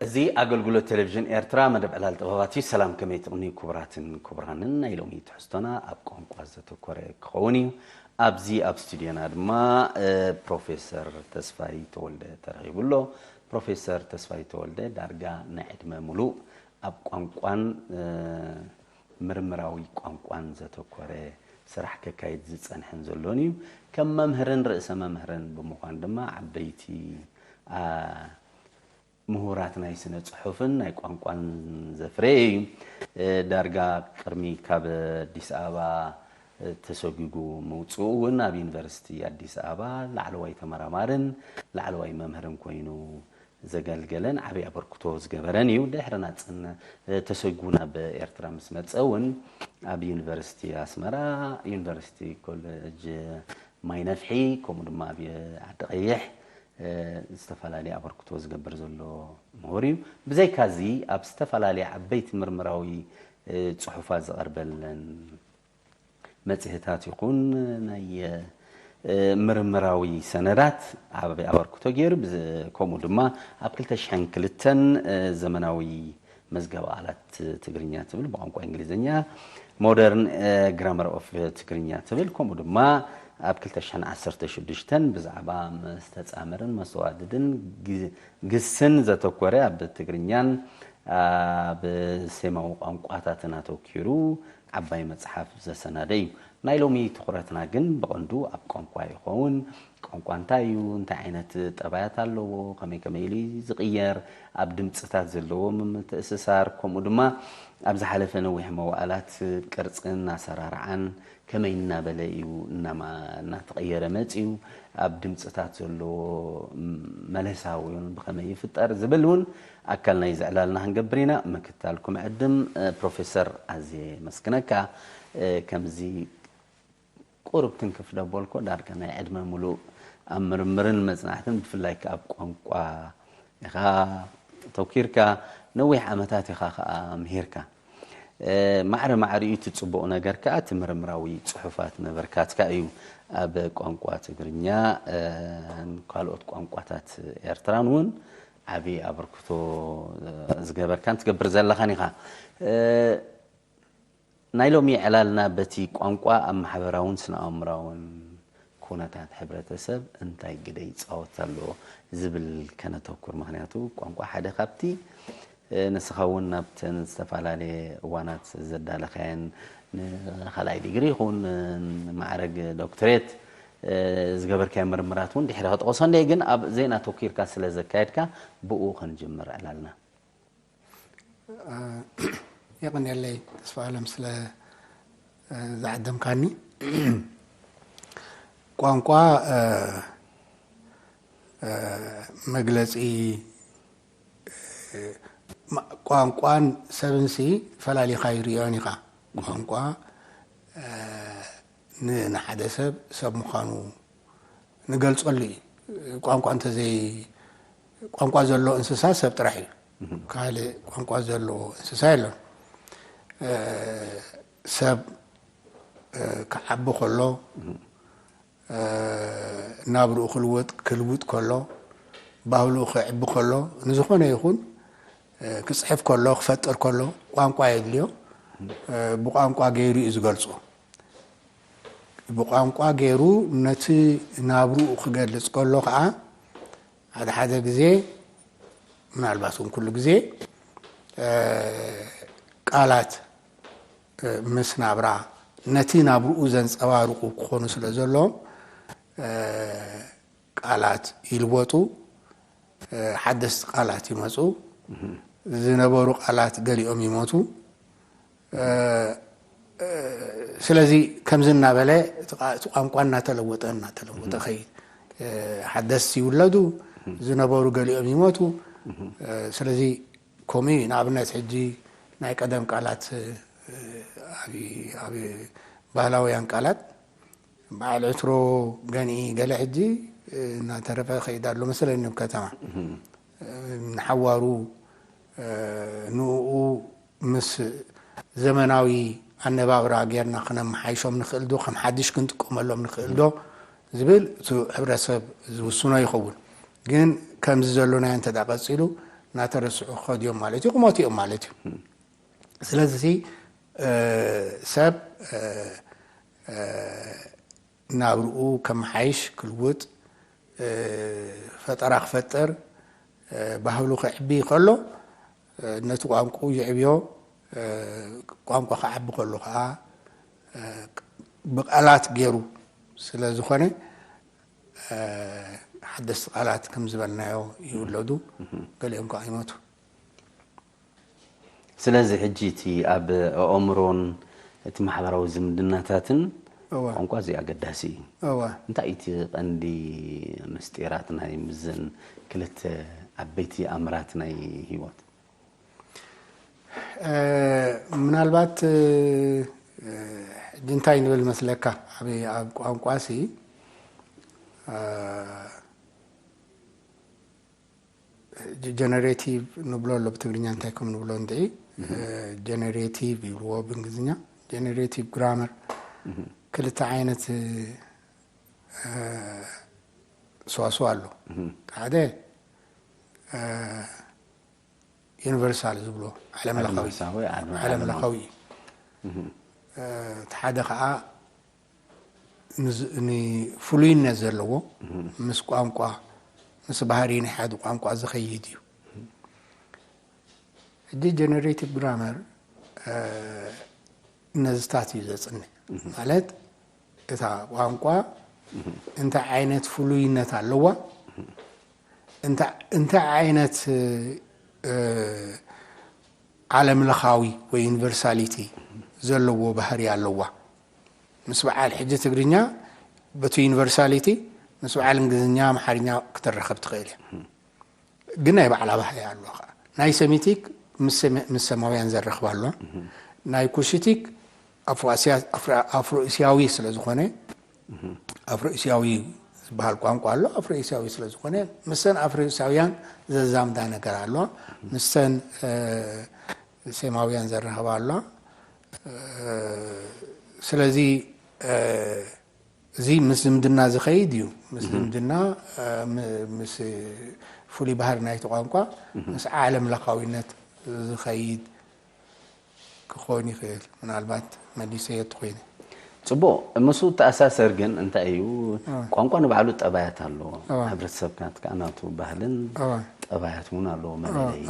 እዚ ኣገልግሎት ቴሌቪዥን ኤርትራ መደብ ዕላል ጥበባት እዩ። ሰላም፣ ከመይ ትቕንዩ ክቡራትን ክቡራንን? ናይ ሎሚ ትሕዝቶና ኣብ ቋንቋ ዘተኮረ ክኸውን እዩ። ኣብዚ ኣብ ስቱድዮና ድማ፣ እ፣ ፕሮፌሰር ተስፋይ ተወልደ ተረኺቡ ኣሎ። ፕሮፌሰር ተስፋይ ተወልደ ዳርጋ ናይ ዕድመ ሙሉእ ኣብ ቋንቋን፣ እ፣ ምርምራዊ ቋንቋን ዘተኮረ ስራሕ ከካይድ ዝጸንሐን ዘሎን እዩ። ከም መምህርን ርእሰ መምህርን ብምዃን ድማ ዓበይቲ፣ ኣ፣ ምሁራት ናይ ስነ ጽሑፍን ናይ ቋንቋን ዘፍረየ እዩ። እ፣ ዳርጋ ቅድሚ ካብ ኣዲስ ኣበባ፣ እ፣ ተሰጒጉ ምውጽኡ እውን ኣብ ዩኒቨርሲቲ ኣዲስ ኣበባ ላዕለዋይ ተመራማርን ላዕለዋይ መምህርን ኮይኑ ዘገልገለን ዓብዪ ኣበርክቶ ዝገበረን እዩ። ድሕሪ ናጽነ-፣ እ፣ ተሰጒጉ ናብ ኤርትራ ምስ መጸ እውን ኣብ ዩኒቨርሲቲ ኣስመራ፣ ዩኒቨርሲቲ ኮሌጅ ማይ ነፍሒ፣ ከምኡ ድማ ኣብ ዓዲ ቀይሕ፣ እ፣ ዝተፈላለየ ኣበርክቶ ዝገብር ዘሎ ምሁር እዩ። ብዘይካዚ ኣብ ዝተፈላለየ ዓበይቲ ምርምራዊ፣ እ፣ ጽሑፋት ዝቐርበለን መጽሔታት ይኹን ናይ፣ እ፣ ምርምራዊ ሰነዳት ዓቢ ኣበርክቶ ገይሩ። ብዝ-፣ ከምኡ ድማ ኣብ ክልተ ሽሕን ክልተን፣ እ፣ ዘመናዊ መዝገበ ቃላት ትግርኛ ትብል ብቋንቋ እንግሊዝኛ፣ ሞደርን፣ እ፣ ግራመር ኦፍ ትግርኛ ትብል፣ ከምኡ ድማ ኣብ ክልተ ሽሕን ዓሰርተ ሽዱሽተን ብዛዕባ መስተጻምርን መስተዋድድን ግ-፣ ግስን ዘተኮረ፣ ኣብ ትግርኛን ኣብ ሴማዊ ቋንቋታትን ኣተኪሩ ዓባይ መጽሓፍ ዘሰናደ እዩ። ናይ ሎሚ ትኹረትና ግን ብቐንዱ ኣብ ቋንቋ ይኸውን። ቋንቋ እንታይ እዩ? እንታይ ዓይነት ጠባያት ኣለዎ? ከመይ ከመይ ኢሉ እዩ ዝቕየር? ኣብ ድምጽታት ዘለዎ ምምትእስሳር፣ ከምኡ ድማ ኣብ ዝሓለፈ ነዊሕ መዋእላት ቅርጽን ኣሰራርዓን ከመይ እናበለ እዩ እናማ-፣ እናተቐየረ መጺኡ? ኣብ ድምጽታት ዘለዎ መለሳ እውን ብኸመይ ይፍጠር ዝብል እውን ኣካል ናይዚ ዕላልና ክንገብር ኢና። ምክታልኩም ዕድም፣ እ፣ ፕሮፌሰር ኣዝየ የመስግነካ። እ፣ ከምዚ ቁሩብ ትንክፍ ደበልኮ ዳርጋ ናይ ዕድመ ሙሉእ ኣብ ምርምርን መጽናዕትን ብፍላይ ከኣ ኣብ ቋንቋ ኢኻ ተውኪርካ፣ ነዊሕ ዓመታት ኢኻ ከኣ ምሂርካ። እ፣ ማዕረ ማዕሪኡ እቲ ጽቡቕ ነገር ከኣ እቲ ምርምራዊ ጽሑፋት ምብርካትካ እዩ። ኣብ ቋንቋ ትግርኛ፣ እ፣ ካልኦት ቋንቋታት ኤርትራን እውን ዓቢ ኣበርክቶ፣ እ፣ ዝገበርካን ትገብር ዘለኻን ኢኻ። እ፣ ናይ ሎሚ ዕላልና በቲ ቋንቋ ኣብ ማሕበራውን ስነ-ኣእምራውን ኩነታት ሕብረተሰብ እንታይ ግደ ይጻወት ኣሎ ዝብል ከነተኩር። ምኽንያቱ ቋንቋ ሓደ ካብቲ፣ እ፣ ንስኻ እውን ናብተን ዝተፈላለየ እዋናት ዘዳለኻየን ንኻልኣይ ዲግሪ ይኹን ማዕረግ ዶክትሬት፣ እ፣ ዝገበርካዮ ምርምራት እውን ድሕሪ ከጥቕሶ እንደ ግን ኣብ ዜና ተኪርካ ስለ ዘካየድካ ብኡ ክንጅምር ዕላልና። እ፣ የቐንየለይ ተስፋ ኣለም ስለ፣ እ፣ ዝዓደምካኒ። ቋንቋ፣ እ፣ እ፣ መግለጺ፣ እ፣ ማ-፣ ቋንቋን ሰብንሲ ፈላሊኻ ይርእዮን ኢኻ። ቋንቋ፣ እ፣ ን-፣ ንሓደ ሰብ ሰብ ምዃኑ ንገልጸሉ እዩ። ቋንቋ እንተዘይ-፣ ቋንቋ ዘሎ እንስሳ ሰብ ጥራሕ እዩ። ካልእ ቋንቋ ዘለዎ እንስሳ የሎን። እ፣ ሰብ፣ እ፣ ክዓቢ ከሎ፣ እ፣ ናብርኡ ክልወጥ፣ ክልውጥ ከሎ፣ ባህሉ ክዕቢ ከሎ፣ ንዝኾነ ይኹን፣ እ፣ ክጽሕፍ ከሎ፣ ክፈጥር ከሎ ቋንቋ የድልዮ። እ፣ ብቋንቋ ገይሩ እዩ ዝገልጾ። ብቋንቋ ገይሩ ነቲ ናብርኡ ክገልጽ ከሎ ኸዓ፣ ሓደ ሓደ ግዜ፣ ምናልባት እውን ኩሉ ግዜ፣ እ፣ ቃላት፣ እ፣ ምስ ናብራ፣ ነቲ ናብርኡ ዘንጸባርቑ ክኾኑ ስለ ዘለዎም፣ እ፣ ቃላት ይልወጡ፣ እ፣ ሓደስቲ ቃላት ይመጹ፣ ዝነበሩ ቃላት ገሊኦም ይሞቱ። እ፣ እ፣ ስለዚ ከምዚ እናበለ እቲ ቃ-፣ እቲ ቋንቋ እናተለወጠ፣ እናተለወጠ ከይድ፣ እ፣ ሓደስቲ ይውለዱ፣ ዝነበሩ ገሊኦም ይሞቱ። እ፣ ስለዚ ከምኡ እዩ። ንኣብነት ሕጂ ናይ ቀደም ቃላት፣ እ፣ ኣብ፣ ኣብ ባህላውያን ቃላት በዓል ዕትሮ፣ ገንኢ፣ ገለ ሕጂ፣ እ፣ እናተረፈ ከይድ ኣሎ መሰለኒ ኣብ ከተማ። እ፣ ንሓዋሩ፣ እ፣ ንኡ ምስ ዘመናዊ ኣነባብራ ጌርና ክነመሓይሾም ንኽእል ዶ፣ ከም ሓድሽ ክንጥቀመሎም ንኽእል ዶ ዝብል እቲ ሕብረተሰብ ዝውስኖ ይኸውን። ግን ከምዚ ዘሎናዮ እንተ ደኣ ቀጺሉ፣ እናተረስዑ ክኸዱ እዮም ማለት እዩ፣ ክሞቱ እዮም ማለት እዩ። ስለዚ ሰብ ናብርኡ ከመሓይሽ፣ ክልውጥ፣ ፈጠራ ክፈጥር፣ ባህሉ ክዕቢ ከሎ፣ ነቲ ቋንቋኡ የዕብዮ። ቋንቋ ክዓቢ ከሎ ከዓ ብቃላት ገይሩ ስለ ዝኾነ፣ ሓደስቲ ቃላት ከም ዝበልናዮ ይውለዱ፣ ገሊኦም ከዓ ይሞቱ። ስለዚ ሕጂ እቲ ኣብ ኣእምሮን እቲ ማሕበራዊ ዝምድናታትን ቋንቋ እዚ ኣገዳሲ እዩ። እንታይ እቲ ቀንዲ ምስጢራት ናይ ምዘን ክልተ ዓበይቲ ኣምራት ናይ ህይወት? ምናልባት ሕጂ እንታይ ንብል መስለካ፣ ኣብ ቋንቋ ሲ ጀነሬቲቭ ንብሎ ኣሎ ብትግርኛ፣ እንታይ ከም ንብሎ እንድዒ፣ ጀነሬቲቭ ይብልዎ ብእንግሊዝኛ፣ ጀነሬቲቭ ግራመር። ክልተ ዓይነት ሰዋስው ኣሎ። ሓደ ዩኒቨርሳል ዝብሎ ዓለም ለኻዊ ዓለም ለኻዊ እዩ። እቲ ሓደ ከዓ ንፍሉይነት ዘለዎ ምስ ቋንቋ ምስ ባህሪ ናይ ሓደ ቋንቋ ዝኸይድ እዩ። ሕጂ ጀነሬቲቭ ግራመር ነዝታት እዩ ዘፅንዕ። ማለት እታ ቋንቋ እንታይ ዓይነት ፍሉይነት ኣለዋ፣ እንታይ ዓይነት ዓለም ለኻዊ ወይ ዩኒቨርሳሊቲ ዘለዎ ባህሪ ኣለዋ። ምስ በዓል ሕጂ ትግርኛ በቲ ዩኒቨርሳሊቲ ምስ በዓል እንግሊዝኛ፣ ኣምሓርኛ ክትረኸብ ትኽእል እያ። ግን ናይ ባዕላ ባህሪ ኣለዋ ከዓ። ናይ ሰሚቲክ ምስ ሰማውያን ዘረኽባ ኣለዋ። ናይ ኩሽቲክ ኣፍሮ እስያዊ ስለ ዝኾነ ኣፍሮ እስያዊ ዝበሃል ቋንቋ ኣሎ። ኣፍሮ እስያዊ ስለ ዝኾነ ምሰን ኣፍሮ እስያውያን ዘዛምዳ ነገር ኣለዋ። ምሰን ሴማውያን ዘራኽባ ኣለዋ። ስለዚ እዚ ምስ ዝምድና ዝኸይድ እዩ። ምስ ዝምድና ምስ ፍሉይ ባህሪ ናይቲ ቋንቋ ምስ ዓለም ለኻዊነት ዝኸይድ ክኾን ይኽእል። ምናልባት መሊሰዮ ተኾይነ። ጽቡቕ፣ ምስኡ እተኣሳሰር ግን እንታይ እዩ? ቋንቋ ንባዕሉ ጠባያት ኣለዎ። ሕብረተሰብ ናትካ ናቱ ባህልን ጠባያት እውን ኣለዎ መለለዪ።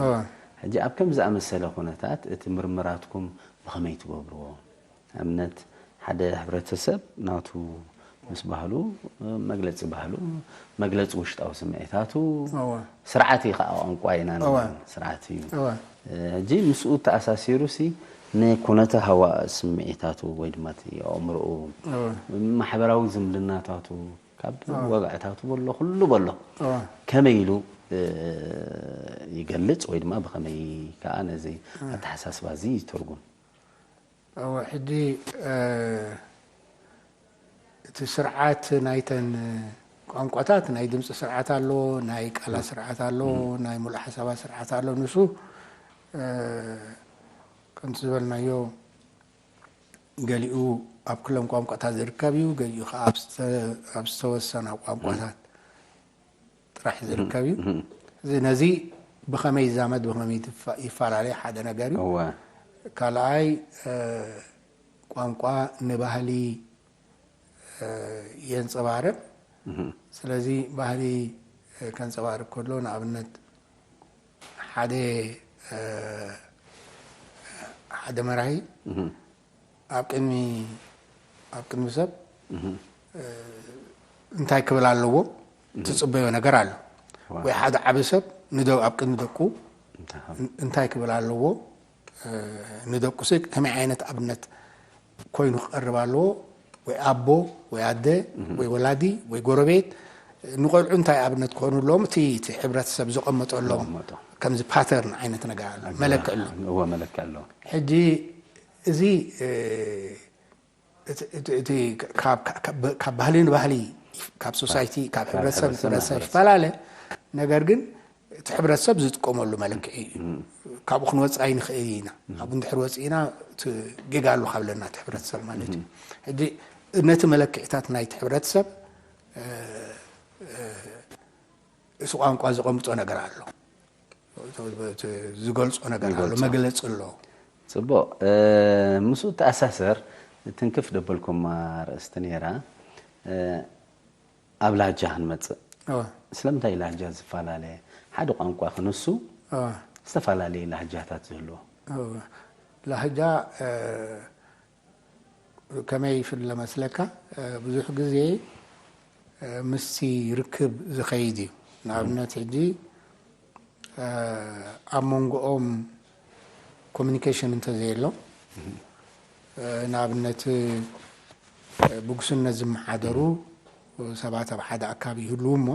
ሕጂ ኣብ ከም ዝኣመሰለ ኩነታት እቲ ምርምራትኩም ብኸመይ ትገብርዎ? ኣብነት ሓደ ሕብረተሰብ ናቱ ምስ ባህሉ መግለፂ ባህሉ መግለፂ ውሽጣዊ ስምዒታቱ ስርዓት እዩ ከዓ ቋንቋ ኢና ንብል ስርዓት እዩ። ሕጂ ምስኡ ተኣሳሲሩ ሲ ንኩነተ ሃዋእ ስምዒታቱ ወይ ድማ እቲ ኣእምሮኡ ማሕበራዊ ዝምድናታቱ ካብ ወግዕታቱ በሎ ኩሉ በሎ ከመይ ኢሉ ይገልፅ ወይ ድማ ብኸመይ ከዓ ነዚ ኣተሓሳስባ እዚ ይትርጉም? እወ፣ ሕጂ እቲ ስርዓት ናይተን ቋንቋታት ናይ ድምፂ ስርዓት ኣሎ፣ ናይ ቃላት ስርዓት ኣሎ፣ ናይ ሙሉእ ሓሳባ ስርዓት ኣሎ። ንሱ ከምቲ ዝበልናዮ ገሊኡ ኣብ ክለን ቋንቋታት ዝርከብ እዩ፣ ገሊኡ ከዓ ኣብ ዝተወሰና ቋንቋታት ጥራሕ ዝርከብ እዩ። እዚ ነዚ ብኸመይ ይዛመድ ብኸመይ ይፈላለ ሓደ ነገር እዩ። ካልኣይ ቋንቋ ንባህሊ የንፀባርቕ። ስለዚ ባህሊ ከንፀባርቕ ከሎ ንኣብነት ሓደ ሓደ መራሒ ኣብ ቅድሚ ኣብ ቅድሚ ሰብ እንታይ ክብል ኣለዎ ትፅበዮ ነገር ኣሎ ወይ ሓደ ዓቢ ሰብ ንደ ኣብ ቅድሚ ደቁ እንታይ ክብል ኣለዎ ንደቁ ሲ ከመይ ዓይነት ኣብነት ኮይኑ ክቐርብ ኣለዎ ወይ ኣቦ ወይ ኣደ ወይ ወላዲ ወይ ጎረቤት ንቆልዑ እንታይ ኣብነት ክኾኑ ኣለዎም እቲ እቲ ሕብረተሰብ ዝቐመጠሎም ከምዚ ፓተርን ዓይነት ነገር ኣሎ መለክዕ ኣሎ መለክዕ ኣሎ ሕጂ እዚ እቲ ካብ ባህሊ ንባህሊ ካብ ሶሳይቲ ካብ ሕብረተሰብ ንሕብረተሰብ ይፈላለ ነገር ግን እቲ ሕብረተሰብ ዝጥቀመሉ መለክዒ እዩ ካብኡ ክንወፅእ ኣይንኽእል ኢና ካብኡ እንድሕር ወፅእና ጌጋ ኣሎ ካብለና እቲ ሕብረተሰብ ማለት እዩ ሕጂ ነቲ መለክዕታት ናይቲ ሕብረተሰብ እሱ ቋንቋ ዘቐምጦ ነገር ኣሎ ዝገልጾ ነገር ኣሎ፣ ዝገልጾ። መግለጺ ኣሎ። ጽቡቕ። እ፣ ምስኡ ተኣሳሰር ትንክፍ ደበልኩም ኣርእስቲ ነይራ። እ፣ ኣብ ላህጃ ክንመጽእ። እወ፣ ስለምንታይ ላህጃ ዝፈላለየ? ሓደ ቋንቋ ክንሱ እወ፣ ዝተፈላለየ ላህጃታት ዝህልዎ። እወ። ላህጃ፣ እ፣ ከመይ ይፍለ መስለካ? እ፣ ብዙሕ ግዜ፣ እ፣ ምስቲ ርክብ ዝኸይድ እዩ። ንኣብነት ሕጂ፣ እ፣ ኣብ መንጎኦም ኮሚኒኬሽን እንተዘየሎ፣ እ፣ ንኣብነት፣ እ፣ ብጉስነት ዝመሓደሩ ሰባት ኣብ ሓደ ኣካባቢ ይህልዉ እሞ፣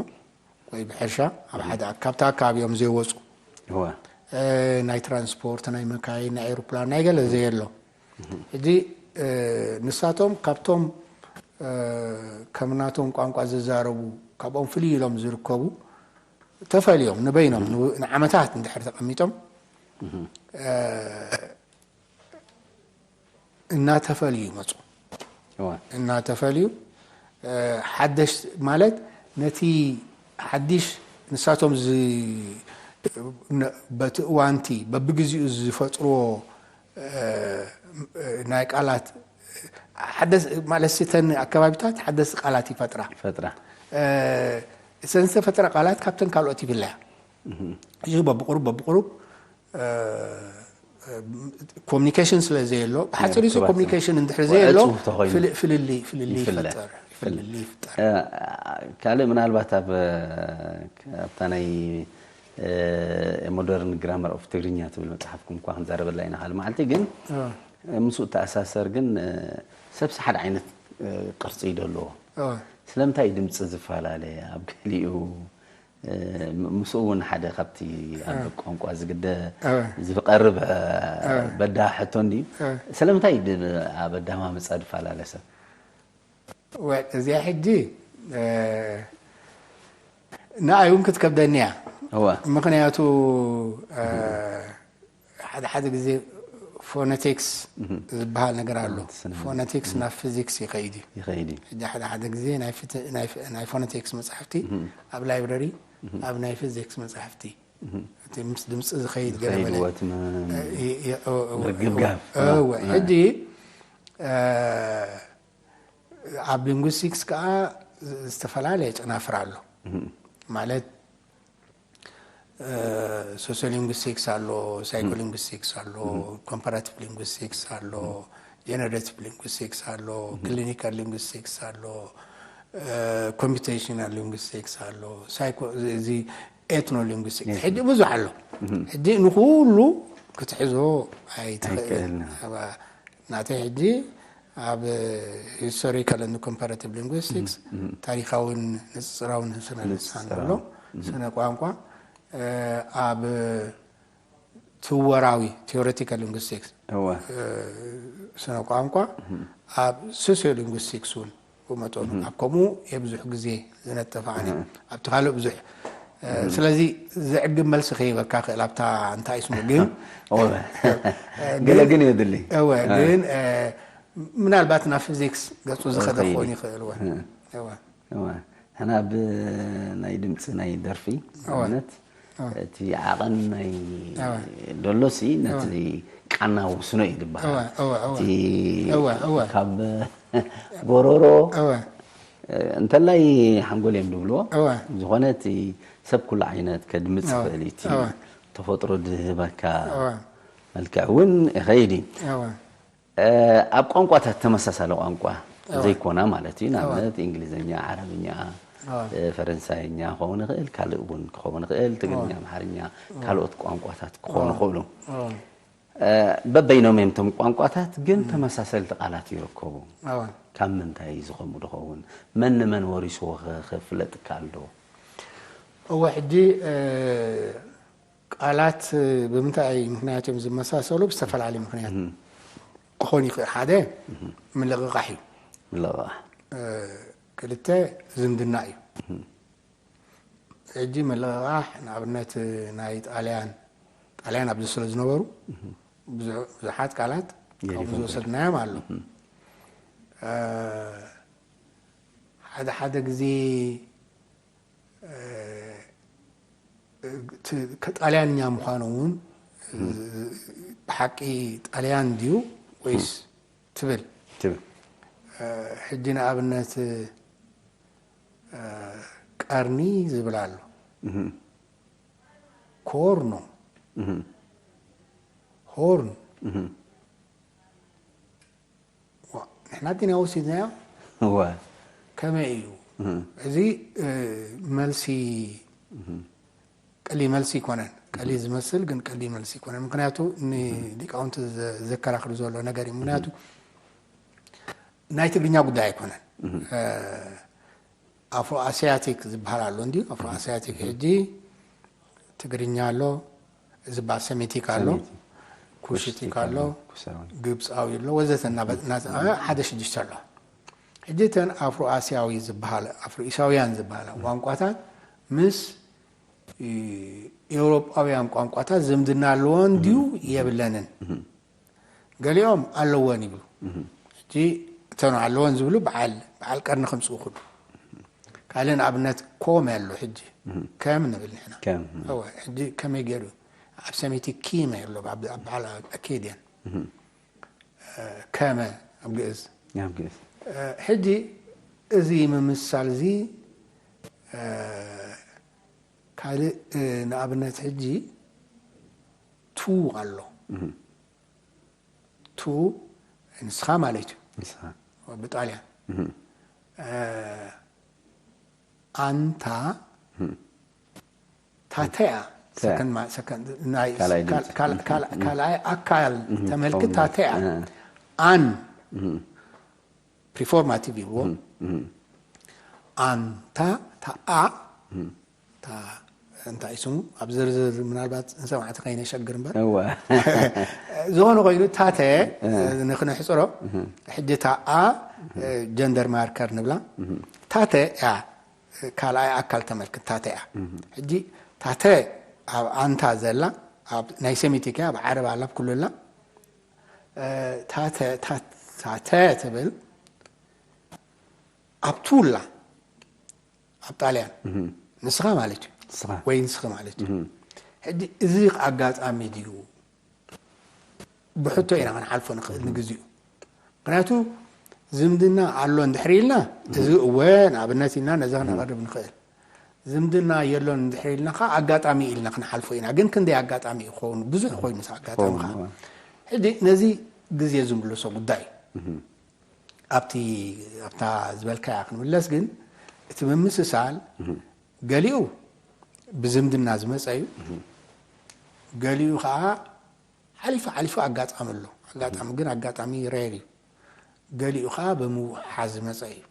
ወይ ብሕርሻ ኣብ ሓደ ኣካ-፣ ካብቲ ኣካባቢ እዮም ዘይወፁ። እወ። እ፣ ናይ ትራንስፖርት፣ ናይ መካይን፣ ናይ ኤሮፕላን፣ ናይ ገለ ዘየሎ። ሕጂ፣ እ፣ ንሳቶም ካብቶም፣ እ፣ ከም ናቶም ቋንቋ ዝዛረቡ፣ ካብኦም ፍልይ ኢሎም ዝርከቡ ተፈልዮም ንበይኖም ን-፣ ንዓመታት እንድሕር ተቐሚጦም፣ እ፣ እናተፈልዩ ይመፁ። እወ። እናተፈልዩ፣ እ፣ ሓደሽ ማለት ነቲ ሓድሽ ንሳቶም ዝ-፣ ነ-፣ በቲ እዋንቲ በብግዚኡ ዝፈጥርዎ፣ እ፣ ናይ ቃላት ሓደስ-፣ ማለት እተን ኣከባቢታት ሓደስቲ ቃላት ይፈጥራ። ይፈጥራ። እ፣ እተን ዝተፈጥራ ቃላት ካብተን ካልኦት ይፍለያ። እዚ በብቁሩብ በብቁሩብ፣ እ፣ ኮሚኒኬሽን ስለ ዘየሎ፣ ብሓፂሩ እዚ ርክባት ኮሚኒኬሽን እንድሕር ወረ ዘየሎ ፅሑፍ ተኾይኑ ፍል-፣ ፍልልይ ፍልልይ ይፍለ። ይፈጠር፣ ፍልልይ ይፍጠር። እ፣ ካልእ ምናልባት ኣብ፣ ኣብታ ናይ፣ እ፣ ሞደርን ግራመር ኦፍ ትግርኛ ትብል መፅሓፍኩም እኳ ክንዛረበላ ኢና ካልእ መዓልቲ፣ ግን እ፣ ምስኡ ተኣሳሰር ግን፣ እ፣ ሰብሲ ሓደ ዓይነት፣ እ፣ ቅርፂ እዩ ዘለዎ። እ፣ ስለምንታይ ድምፂ ዝፈላለ ኣብ ገሊኡ፣ እ፣ ም-፣ ምስኡ እውን ሓደ ካብቲ ኣብ ቋንቋ ዝግደ እ። ዝቐርብ፣ እ፣ በዳ ሕቶ እንድዩ። እ። ስለምንታይ ድ-፣ ኣብ ኣዳማምፃ ዝፈላለ ሰብ? ወ-፣ እዚኣ ሕጂ፣ እ፣ ንኣይ እውን ክትከብደኒ እያ። እወ። ምኽንያቱ፣ እ፣ ሓደ ሓደ ግዜ ፎነቲክስ ዝበሃል ነገር ኣሎ። ስነ- ፎነቲክስ ናብ ፊዚክስ ይኸይድ እዩ። ይኸይድ እዩ። ሕጂ ሓደ ሓደ ግዜ ናይ ፍት-፣ ናይ ፍ-፣ ናይ ፎነቲክስ መጻሕፍቲ ኣብ ላይብረሪ፣ ኣብ ናይ ፊዚክስ መጻሕፍቲ፣ እቲ ምስ ድምፂ ዝኸይድ ገለ ዝኸይድ መለ ወት ም-፣ እ፣ እ፣ እ፣ እ፣ ርግብጋብ። እወ፣ እ። ሕጂ፣ እ፣ ኣብ ሊንጉስቲክስ ከዓ ዝተፈላለየ ጨናፍር ኣሎ። ማለት፣ እ፣ ሶሲዮሊንጉስቲክስ ኣሎ፣ ሳይኮሊንጉስቲክስ ኣሎ፣ ኮምፓራቲቭ ሊንጉስቲክስ ኣሎ፣ ጀነሬቲቭ ሊንጉስቲክስ ኣሎ፣ ክሊኒካል ሊንጉስቲክስ ኣሎ፣ እ፣ ኮምፒቴሽናል ሊንጉስቲክስ ኣሎ፣ ሳይኮ-፣ እዚ ኤትኖ ሊንጉስቲክስ። ሕጂ ብዙሕ ኣሎ። ሕጂ ንኩሉ ክትሕዞ ኣይትኽእል። ኣይክእልን። ናተይ ሕጂ ኣብ ሂስቶሪካል ን ኮምፓራቲቭ ሊንጉስቲክስ፣ ታሪካውን ንጽጽራውን ስነ ልሳን ኣሎ፣ ስነ ቋንቋ፣ እ፣ ኣብ ትወራዊ ቴዎሬቲካል ሊንጉስቲክስ፣ እወ። እ፣ ስነ ቋንቋ፣ ኣብ ሶሲዮ ሊንጉስቲክስ እውን ብመጠኑ ኣብ ከምኡ እየ ብዙሕ ግዜ ዝነጥፍ ኣነ። ኣብቲ ካልእ ብዙሕ፣ እ፣ ስለዚ ዘዕግብ መልሲ ከይበካ ክእል ኣብታ እንታይ ስሙ ግን እወ። ገለ ግን የድሊ። እወ፣ እ። ግን፣ እ፣ ምናልባት ናብ ፊዚክስ ገጹ ዝኸደ ይኸይድ። ክኾን ይኽእል። እወ። እ። እወ። እወ። ሕና ብ ናይ ድምፂ ናይ ደርፊ እወ። ኣብነት እወ። እቲ ዓቐን ናይ እወ። ደሎሲ ነቲ ቃና ውስኖ እዩ ዝበሃል። እወ፣ እወ፣ እወ። እቲ እወ፣ እወ። ካብ ጎሮሮ እወ። እንተላይ ሓንጎል እዮም ዝብልዎ። እወ። ዝኾነ እቲ ሰብ ኩሉ ዓይነት ከድምፅ እወ፣ ይኽእል እዩ። እቲ እወ። ተፈጥሮ ዝህበካ እወ። መልክዕ እውን ይኸይድ እዩ። እወ። እ፣ ኣብ ቋንቋታት ተመሳሳሊ ቋንቋ እወ። ዘይኮና ማለት እዩ። ንኣብነት እንግሊዝኛ፣ ዓረብኛ፣ እወ። እ፣ ፈረንሳይኛ ክኸውን ይኽእል፣ ካልእ እውን ክኸውን ይኽእል፣ ትግርኛ፣ ኣምሓርኛ፣ ካልኦት ቋንቋታት ክኾኑ እወ። ይኽእሉ። እወ። እ፣ በበይኖም እዮም እቶም ቋንቋታት፣ ግን ተመሳሰልቲ ቃላት ይርከቡ። እወ። ካብ ምንታይ እዩ ዝኸምኡ ዝኸውን? መን ንመን ወሪስዎ ኸ-፣ ክፍለጥ ይከኣል ዶ? እወ፣ ሕጂ፣ እ፣ ቃላት ብምንታይ ምኽንያት እዮም ዝመሳሰሉ? ብዝተፈላለየ ምኽንያት ክኾን ይኽእል። ሓደ ምልቕቓሕ እዩ። ምልቕቓሕ። እ፣ ክልተ ዝምድና እዩ። ሕጂ ምልቕቓሕ ንኣብነት ናይ ጣልያን፣ ጣልያን ኣብዚ ስለ ዝነበሩ ብዙ-፣ ብዙሓት ቃላት ካብኡ ገዲፎም ዝወሰድናዮም ኣሎ። እ፣ ሓደ ሓደ ግዜ፣ እ፣ እቲ ከጣልያንኛ ምዃኑ እውን ብሓቂ ጣልያን ድዩ ወይስ ትብል? ትብል። ሕጂ ንኣብነት ቀርኒ ዝብል ኣሎ። ኮርኖ፣ ሆርን። ንሕና ዲና ወሲድናዮ? ከመይ እዩ? እዚ መልሲ ቀሊ መልሲ ይኮነን። ቀሊ ዝመስል ግን ቀሊ መልሲ ይኮነን። ምክንያቱ ንሊቃውንቲ ዘከራክር ዘሎ ነገር እዩ። ምክንያቱ ናይ ትግርኛ ጉዳይ ኣይኮነን። ኣፍሮ ኣስያቲክ ዝበሃል ኣሎ እንዲ ኣፍሮ ኣስያቲክ ሕጂ ትግርኛ ኣሎ፣ እዚ ባሰሜቲክ ኣሎ፣ ኩሽቲክ ኣሎ፣ ግብፃዊ ኣሎ ወዘተ ሓደ ሽዱሽተ ኣሎ። ሕጂ እተን ኣፍሮ ኣስያዊ ዝበሃል ኣፍሮ ኢሳውያን ዝበሃላ ቋንቋታት ምስ ኤውሮጳውያን ቋንቋታት ዝምድና ኣለዎን ድዩ የብለንን? ገሊኦም ኣለወን ይብሉ። ሕጂ እተን ኣለወን ዝብሉ በዓል በዓል ቀርኒ ከምፅኡ ክሉ ካልእ ንኣብነት ኮመ ኣሎ። ሕጂ ከም ንብል ንሕና ሕጂ ከመይ ገይሩ ኣብ ሰሜቲ ኪመ ኣሎ በዓል ኣኬድያን ከመ ኣብ ግእዝ። ሕጂ እዚ ምምሳል እዚ ካልእ ንኣብነት ሕጂ ቱ ኣሎ። ቱ ንስኻ ማለት እዩ ብጣልያን። ኣንታ ታተያ ካልኣይ ኣካል ተመልክት። ታተያ ኣን ፕሪፎርማቲቭ ይብልዎ። ኣንታ ታኣ እንታይ ስሙ ኣብ ዝርዝር ምናልባት ንሰማዕቲ ከይነሸግር እምበር ዝኾነ ኮይኑ ታተ ንክነሕፅሮ ሕጂ ታኣ ጀንደር ማርከር ንብላ። ታተ እያ ካልኣይ ኣካል ተመልክት። ታተ እያ ሕጂ ታተ ኣብ ኣንታ ዘላ ኣብ ናይ ሴሚቲክ እያ ኣብ ዓረብ ኣላ ኩሉ ኣላ። ታተ ትብል ኣብ ቱላ ኣብ ጣልያን ንስኻ ማለት እዩ ወይ ንስኺ ማለት እዩ። ሕጂ እዚ ኣጋጣሚ ድዩ ብሕቶ ኢና ክንሓልፎ ንኽእል ንግዚኡ። ምክንያቱ ዝምድና ኣሎ እንድሕር ኢልና እዚ እወ ንኣብነት ኢልና ነዚ ክነቐርብ ንኽእል። ዝምድና የሎን እንድሕር ኢልና ከዓ ኣጋጣሚ ኢልና ክንሓልፎ ኢና። ግን ክንደይ ኣጋጣሚ ይኸውን ብዙሕ ኮይኑ ኣጋጣሚ ከዓ ሕጂ ነዚ ግዜ ዝምልሶ ጉዳይ እዩ። ኣብቲ ኣብታ ዝበልካያ ክንምለስ ግን እቲ ምምስሳል ገሊኡ ብዝምድና ዝመፀ እዩ። ገሊኡ ከዓ ሓሊፉ ሓሊፉ ኣጋጣሚ ኣሎ። ኣጋጣሚ ግን ኣጋጣሚ ሬር እዩ። ገሊኡ ከዓ ብምውሓዝ ዝመፀ እዩ።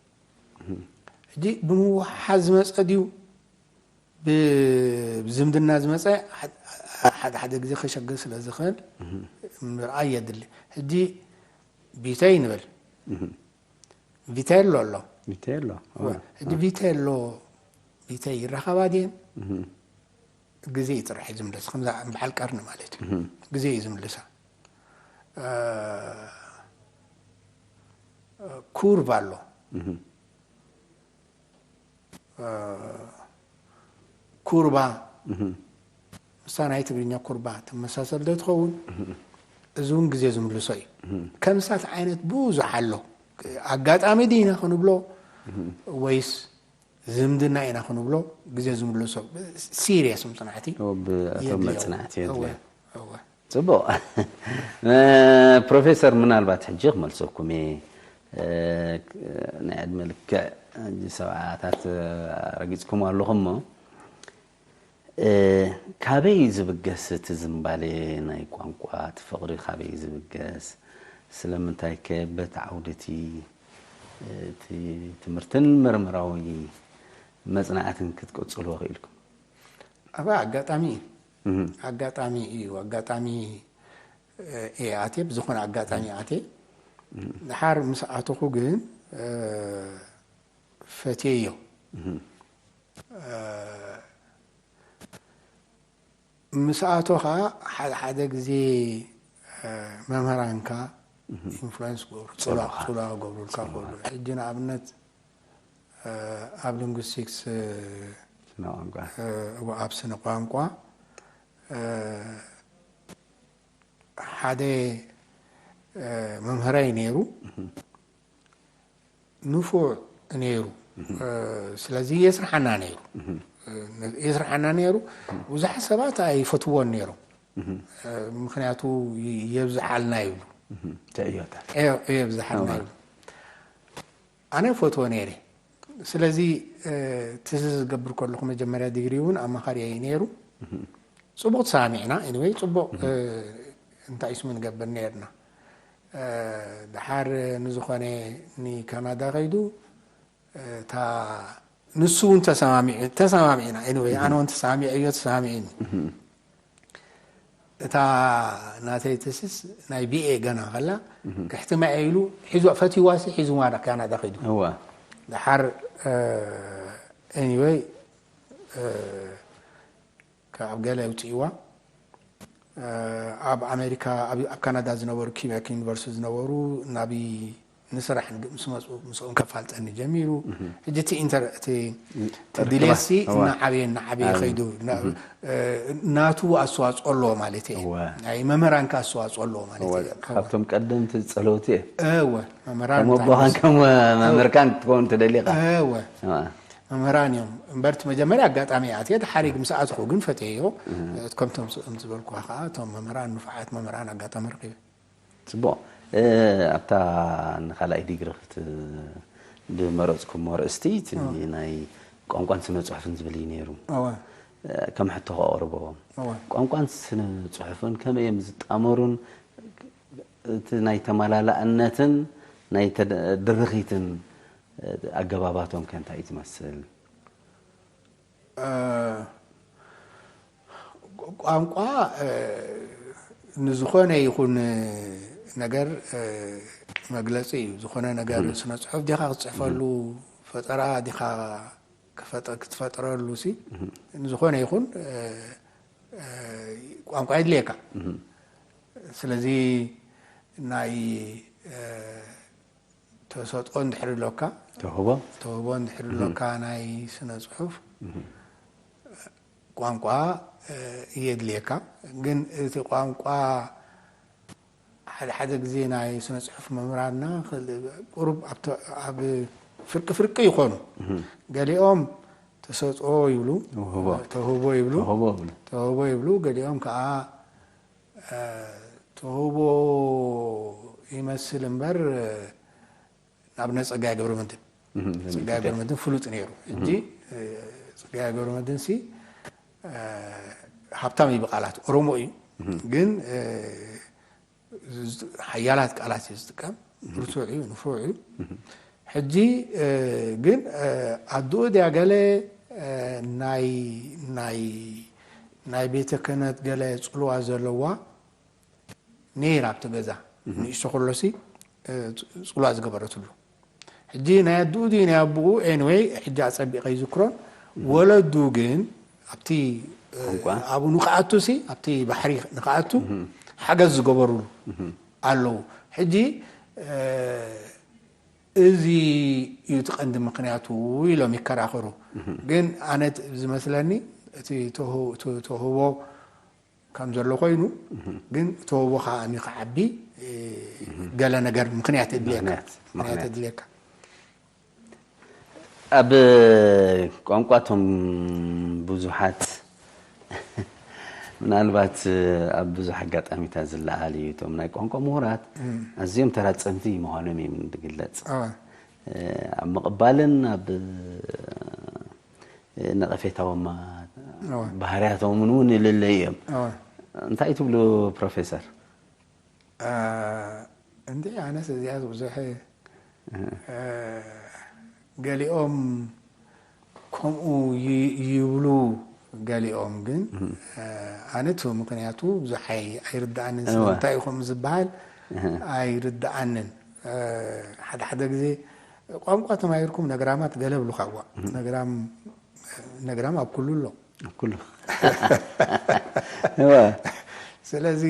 ሕጂ ብምውሓዝ ዝመፀ ድዩ ብዝምድና ዝመፀ ሓደ ሓደ ግዜ ከሸግር ስለ ዝኽእል ምርኣይ የድሊ። ሕጂ ቢተይ ንብል ቪቴሎ ኣሎ። ቪቴሎ ሕጂ ቪቴሎ ቪተይ ይራኸባ ድየን? ግዜ እዩ ጥራሕ እዩ ዝምለስ። ከምዛ በዓል ቀርኒ ማለት እዩ። ግዜ እዩ ዝምልሳ። ኩርባ ኣሎ። ኩርባ ምስታ ናይ ትግርኛ ኩርባ ትመሳሰል ዶ ትኸውን? እዚ እውን ግዜ ዝምልሶ እዩ። ከምሳት ዓይነት ብዙሕ ኣሎ። ኣጋጣሚ ድኢና ክንብሎ ወይስ ዝምድና ኢና ክንብሎ ግዜ ዝምልሶ ሲሪየስ ምፅናዕቲ መፅናዕቲ የድልዮ። ፅቡቅ ፕሮፌሰር፣ ምናልባት ሕጂ ክመልሰኩም እየ። ናይ ዕድመ ልክዕ ሰብዓታት ረጊፅኩም ኣለኹም እሞ ካበይ ዝብገስ እቲ ዝንባሌ ናይ ቋንቋ እቲ ፍቕሪ ካበይ ዝብገስ? ስለምንታይ ከ በቲ ዓውዲ እቲ እቲ ትምህርትን ምርምራዊ መፅናዕትን ክትቅፅሉ ክኢልኩም? ኣብ ኣጋጣሚ እዩ ኣጋጣሚ እዩ ኣጋጣሚ እየ ኣትየ ብዝኾነ ኣጋጣሚ ኣትየ ድሓር ምስ ኣተኹ ግን ፈትየዮ። ምስ ኣተኻ ሓደ ሓደ ግዜ መምህራንካ ኢንፍሉንስ ክገብሩ ፅሉዋ ክገብሩልካ ክእሉ። ሕጂ ንኣብነት ኣብ ሊንጉስቲክስ ስነ ቋንቋ። እወ፣ ኣብ ስነ ቋንቋ ሓደ መምህረይ ነይሩ፣ ንፉዕ ነይሩ። ስለዚ የስርሓና ነይሩ፣ የስርሓና ነይሩ። ብዙሓት ሰባት ኣይፈትዎን ነይሮም፣ ምክንያቱ የብዝሓልና ይብሉ። ተእዮታት። የብዝሓልና ይብሉ። ኣነ ፈትዎ ነይረ። ስለዚ እቲ ዝገብር ከለኹ መጀመርያ ዲግሪ እውን ኣማኻሪ ነይሩ። ፅቡቕ ተሰማሚዕና። Anyway፣ ፅቡቕ እንታይ ስሙ ንገብር ነርና። ድሓር ንዝኾነ ንካናዳ ከይዱ እታ ንሱ እውን ተሰማሚዑ ተሰማሚዕና። Anyway፣ ኣነ እውን ተሰማሚዐዮ፣ ተሰማሚዕኒ። እታ ናተይ ተስስ ናይ ቢኤ ገና ከላ ክሕትማ ኢሉ ሒዞ ፈቲዋ ሲ ሒዝዋ ናብ ካናዳ ከይዱ። እዋ ድሓር Anyway፣ ካብ ገለ ኣውፅእዋ። ኣብ ኣሜሪካ፣ ኣብ ኣብ ካናዳ ዝነበሩ፣ ኪቤክ ዩኒቨርሲቲ ዝነበሩ፣ ናብ ንስራሕ ምስ መፁ ምስኦም ከፋልጠኒ ጀሚሩ። ሕጂ እቲ ኢንተር እቲ እቲ ድሌሲ እዋ። እናዓበየ እናዓበየ ዓብየ። ከይዱ፣ እና- ናቱ ኣስተዋፅኦ ኣለዎ ማለት እየ። እወ። ናይ መምህራን ከ ኣስተዋፅኦ ኣለዎ ማለት እወ፣ እየ። ካብቶም ቀደምቲ ጸለውቲ እየ። እወ፣ መምህራን ከም ኣቦኻን ከም መምህርካን ክትከውን ትደሊ ኢኻ። እወ፣ እዋ። መምህራን እዮም እምበር፣ እቲ መጀመርያ ኣጋጣሚ እየ ኣትየ፣ ድሓሪግ ምስ ኣትኹ ግን ፈትየዮ። ከምቶም ስ- ከምቲ ዝበልኩኻ ከዓ እቶም መምህራን፣ ንፉዓት መምህራን ኣጋጣሚ ረኺበ። ጽቡቕ። እ፣ ኣብታ ንኻልኣይ ዲግሪ ክት ብመረጽኩሞ ኣርእስቲ እቲ ናይ ቋንቋን ስነ ጽሑፍን ዝብል እዩ ነይሩ። እወ፣ ከም ሕቶ ከቕርቦ፣ እወ። ቋንቋን ስነ ጽሑፍን ከመይ እዮም ዝጣመሩን እቲ ናይ ተመላላእነትን ናይ ተድ- ድርኺትን ኣገባባቶም ከ እንታይ እዩ ትመስል? እ፣ ቋንቋ እ፣ ንዝኾነ ይኹን ነገር እ፣ መግለፂ እዩ። ዝኾነ ነገር ስነ ፅሑፍ ዲኻ ክትፅሕፈሉ፣ ፈጠራ ዲኻ ክፈጠ- ክትፈጥረሉ ሲ፣ ንዝኾነ ይኹን እ፣ እ፣ ቋንቋ የድልየካ። ስለዚ ናይ እ፣ ተሰጥኦ እንድሕር ኣለካ፣ ተውህቦ ተውህቦ እንድሕር ኣለካ ናይ ስነ ፅሑፍ ቋንቋ እ፣ የድልየካ። ግን እቲ ቋንቋ ሓደ ሓደ ግዜ ናይ ስነ ፅሑፍ መምህራንና ክል- ቁሩብ ኣብ ተ- ኣብ ፍርቂ ፍርቂ ይኾኑ። ገሊኦም ተሰጥኦ ይብሉ፣ ተውህቦ። ተውህቦ ይብሉ፣ ተውህቦ ይብሉ። ተውህቦ ይብሉ። ገሊኦም ከዓ እ፣ ተውህቦ ይመስል እምበር፣ እ፣ ንኣብነት ጸጋይ ገብረመድህን፣ እህ፣ ጸጋይ ገብረመድህን ፍሉጥ ነይሩ። ሕጂ እ፣ ጸጋይ ገብረመድህን ሲ እ፣ ሃብታም እዩ ብቃላት፣ ኦሮሞ እዩ፣ ግን እ፣ ዝ- ሓያላት ቃላት እዩ ዝጥቀም። ብርቱዕ እዩ፣ ንፉዕ እዩ። ሕጂ እ፣ ግን እ፣ ኣድኡ ድያ ገለ እ፣ ናይ ናይ ናይ ቤተ ክህነት ገለ ጽልዋ ዘለዋ ነይራ ኣብቲ ገዛ። ንእሽቶ ከሎሲ እ፣ ጽ- ጽልዋ ዝገበረትሉ። ሕጂ ናይ ኣድኡ ድዩ ናይ ኣቦኡ? Anyway፣ ሕጂ ኣጸቢቐ ይዝክሮን። ወለዱ ግን ኣብቲ እ፣ ቋንቋ? ኣብኡ ንክኣቱ ሲ ኣብቲ ባሕሪ ንክኣቱ ሓገዝ ዝገበሩሉ ኣለዉ። ሕጂ እ፣ እዚ እዩ እቲ ቀንዲ ምክንያቱ ኢሎም ይከራኸሩ። ግን ኣነ ት- ዝመስለኒ እቲ ተህ- ተ- ተውህቦ ከም ዘሎ ኮይኑ፣ ግን ተውህቦ ከዓ ንክዓቢ እ፣ ገለ ነገር ምክንያት የድልየካ። ምክንያት፣ ምክንያት ምክንያት። የድልየካ። ኣብ ቋንቋ እቶም ብዙሓት ምናልባት ኣብ ብዙሕ ኣጋጣሚታት ዝለዓል እዩ። እቶም ናይ ቋንቋ ምሁራት ኣዝዮም ተራጸምቲ ምዃኖም እዮም ዝግለጽ። እወ። ኣብ ምቕባልን ኣብ ነቐፌታዎም እወ። ባህርያቶምን እውን ይልለዩ እዮም። እወ። እንታይ ትብሉ ፕሮፌሰር? እ፣ እንዴ፣ ኣነስ እዚኣስ ብዙሕ እ፣ ገሊኦም ከምኡ ይ- ይብሉ፣ ገሊኦም ግን እ፣ ኣነ እቲ ምክንያቱ ብዙሕ ኣይ- ኣይርድኣንን። እወ። ስለምንታይ እዩ ከምኡ ዝበሃል ኣይርድኣንን። እ፣ ሓደ ሓደ ግዜ ቋንቋ ተማሂርኩም ነግራማት ገለ ብሉካ። እዋ፣ ነግራም ነግራም ኣብ ኩሉ ኣሎ። ኩሉ እወ። ስለዚ